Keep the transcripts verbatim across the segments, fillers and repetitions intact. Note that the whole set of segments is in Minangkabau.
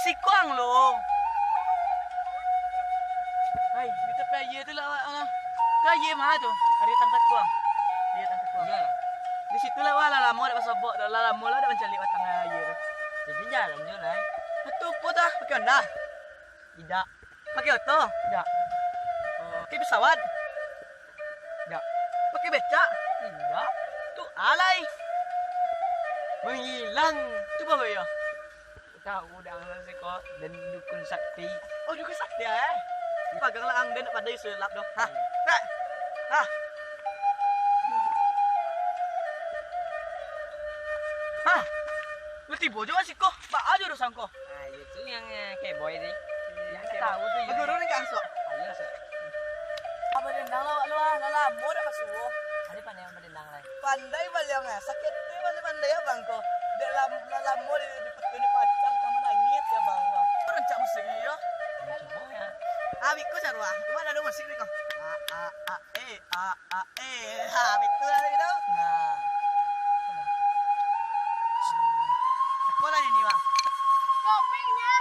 Sikuang lo. Hai, di tapi aia tu lah awak lah. Tu aia ma tu? Aia tangkak kuang. Aia tangkak kuang. Iya. Di situ lah awak lah lamo dak basobok, lah lamo lah dak mancaliak batang aia tu. Jadi jalan jo lah. Betul po tah, pakai Honda? Tidak. Pakai oto? Tidak. Oh, pakai pesawat? Tidak. Pakai becak? Tidak. Tu alai. Menghilang. Tu bawa ya. Tahu dah siko dan dukun sakti. Oh, dukun sakti eh. Pagang lah ang den pada sulap doh. Hah. Hah. Hah. Hah. Lu tibo jo siko. Ba ajo doh sangko. Ah, itu yang eh, keboy ni. Yang tahu tu. Guru ni kan sok. Ayo sok. Apa dendang lah lu ah, lah lamo dah kasuo. Ada pandai apa dendang lah. Pandai baliang ah, sakit tu pandai pandai abang ko. Dek lam, lah lamo di, di petunjuk pacar sama nangis ya bang. Rancak musik ni yo. Coba ya. Ah, biko sarua. Cuma ada musik ni ko. A a a e a a e. Ha, betul lah tu. Nah. Sekolah ini, Mak. Kopengnya.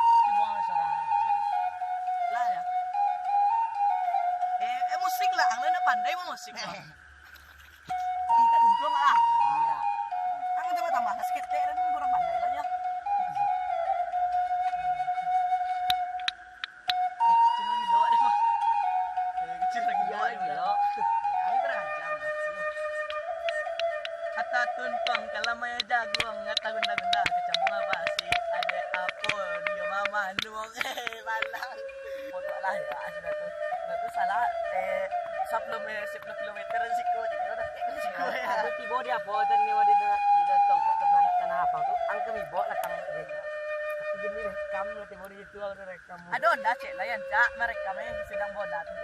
Itu buang suara. Lah ya. Eh, eh musik lah, ang nak pandai mau musik. Ih, tak tuntung lah. Iya. Ang tambah-tambah lah seketek dan kurang pandai lah ya. Eh, kecil lagi doa deh, Bang. Eh, kecil lagi doa deh, Bang. Iya, lagi doa. Ayo, kurang ajar, Bang. Kata tuntung, kalau mayo jaguang, kata gunda-gunda, kecambung apa sih? Ada apa? Dia mama nuang, eh, balang. Bodoh lah ya, sudah tu. Sudah tu salah, eh, sepuluh me-, sepuluh kilometer dari siko, jadi udah tek dari siko ya. Aku tibo di apa, dan ni di tengah, di tengah tongkok, tengah tanah lapang tu, ang kami bawa lah tang-, tapi gini deh, kam lah tibo di situ, aku rekam. Ada onda cek lah yang cak, mereka meh sedang bola tu.